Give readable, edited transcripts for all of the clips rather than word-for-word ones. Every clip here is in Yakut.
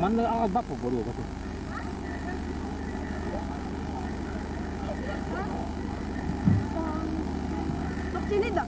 Манна аҕалбат буолуо. Тохтини да.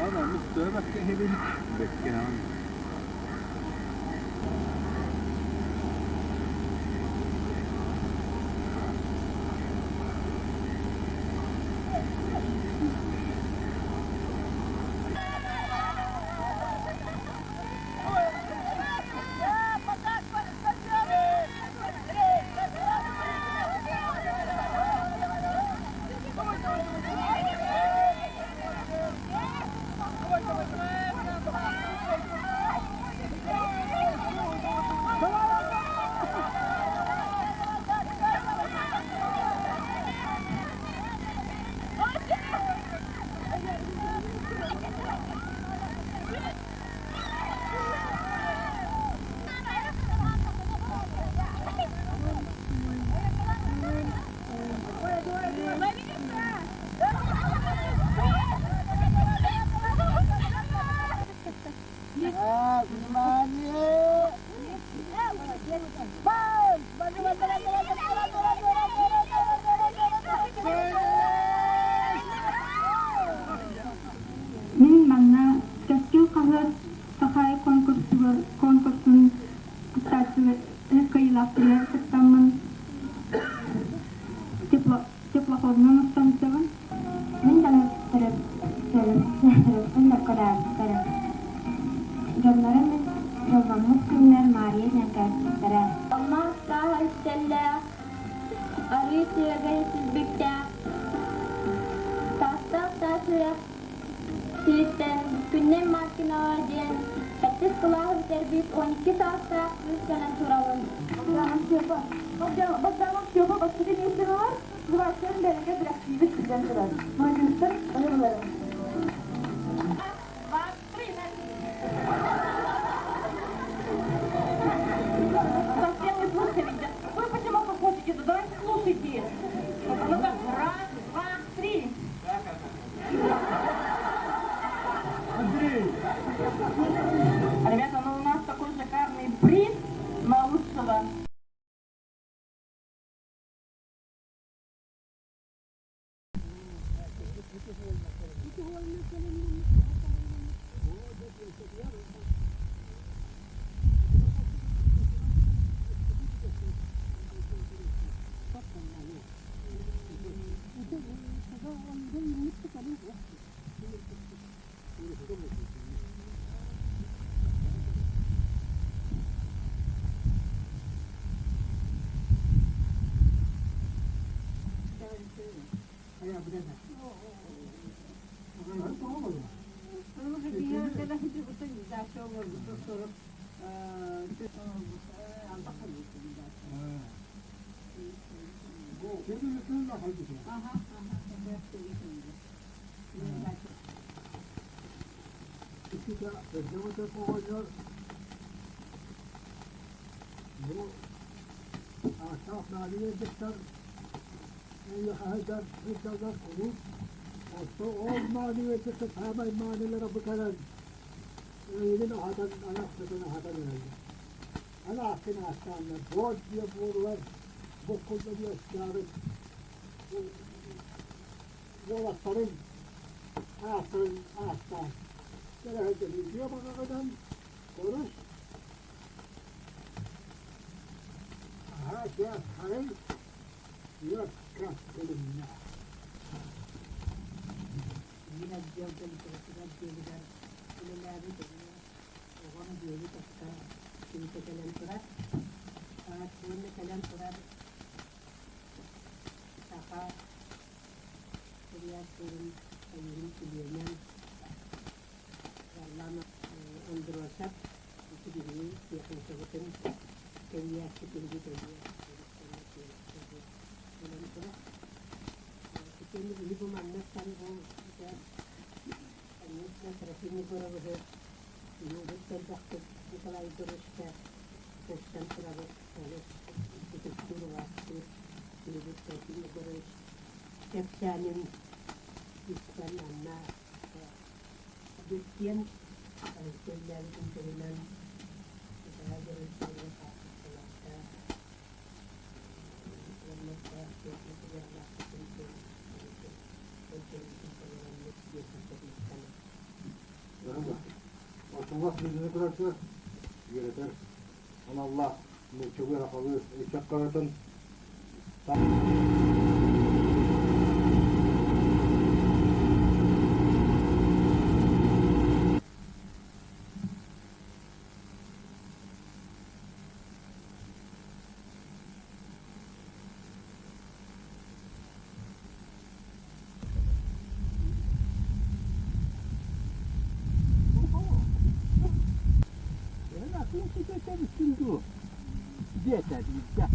Ана, төбәккә хебин беккән. Мин манна Кэскил хаһыат Сахаай конкурсун кыайыылаахтарыгар кыттаммын теплоходунан устан Мин төрөппүн бөркөлөөбүттэрэ. Дьоннорум мин дьолломмут күммэр Маарыйа диэн кээспиттэрэ. Алмаас тааһа үктэллээх, арыы сүөгэй силбиктээх, таастаах таас үрэх сириттэн Күннэй Маркинова диэн сэттис кылааһы бүтэрбит 12 саастаах кыыс кэлэн турабын. Богданов Степа бастакы миэстэни ылар, Сыбааттан бэркэ бэлэхтиибит сылдьан турар. Маладьыастар, ойууларын. Совсем не слушали. Вы почему хохочете? Давайте слушайте. Ну-ка, раз, два, три. Андрей! Ребята, ну у нас такой шикарный приз на лучшего. Бу ааттаах Маарыйа дьахтар хаһыгар сылдьаллар куруук. Оттон ол Маарыйа дьахтар саамай маанылара бу кэлэн эйигин аһатан айахтатын аһатан эрэллэр. Аны ааккын ааттааннар буор диэн буоллар буккулла үөскээбит уолаттарын ааттарын ааттаан кэлэ сылдьан үтүө баҕаҕынан көрүс Аһаа арай үөккэ кэлиннэ. Мин отдел кэлитэрэтигэр дьиэбигэр үлэлээбит эмиэ оҕом дьиэбит ыкка киһитэ кэлэн турар. Уонна кэлэн турар. Тэрийээччи киһибит эмиэ буолан турар. Итиэннэ биһи бу манныктан бу конечно, Трофим Егоровиһы киһи элбэхтик Николай Егоровичка көрсөн турабыт, олус ытыктыыр, убаастыыр киһибит Трофим Егорович кэпсээнин истэн манна Бүттүөн көллөөбүтүн туһунан Николай Егорович хаартыскаларга уонна Оччолоох билиини көрөргө үөрэтэр аналлаах нууччалыы сахалыы ыччат хаһыатын Диэтэ биирдэ.